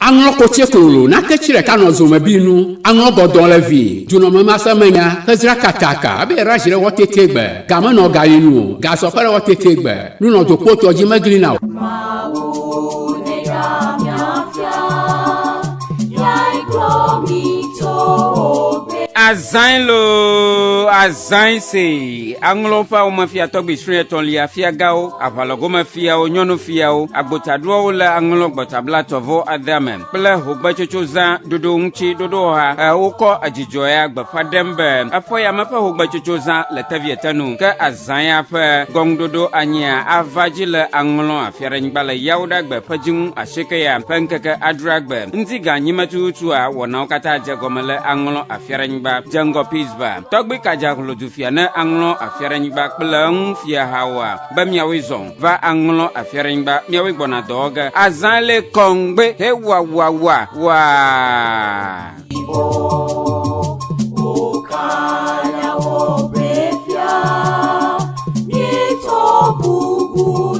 Aŋlɔ kotse klolo nake tsi ɖeka nɔ zome bi nu aŋlɔ gɔdɔ̃ le vi dunɔme mase menya hedzra kataka ebe razi ɖe wɔ tete gbe ga menɔ gali nu o gazɔ ƒe ɖe wɔ tete gbe nu nɔ dokpo tɔ dzi megli na o. Mawu neyra mia fia, miae kplɔ mi tso gbe. Azãe loo, azãe see. Aŋlɔwo ƒe awumefia tɔgbi srɔ̃ etɔ̃lia, fiagãwo, aʋalɔgomefiawo, nyɔnufiawo, agbotaɖoawo le aŋlɔ gbɔtablatɔ vɔ adea me kple hogbetsotsozã ɖoɖo ŋuti ɖoɖowɔha. Wokɔ dzidzɔ ya gbeƒã ɖem be eƒe yame ƒe hogbetsotsozã le tevietenu ke azã ya ƒe gɔŋuɖoɖo anyia ava dzi le aŋlɔ afiaɖenyigba le Yawoɖagbe ƒe dziŋu asieke ya ƒe ŋkeke adreagbe ŋdi ga nyimetututua wɔnawo katã dze gɔme le aŋlɔ afiaɖenyigba dze ŋgɔ Pisba. Tɔgbui Kadzahlo dufia ne aŋlɔ afiaɖenyigba kple eŋu fiahawoa be miawoe zɔ va aŋlɔ afiaɖenyigba miawoe gbɔna dɔwɔ ge azã le kɔŋgbe he wawawa waa. Okanya wo be fia, míetsɔ bubu.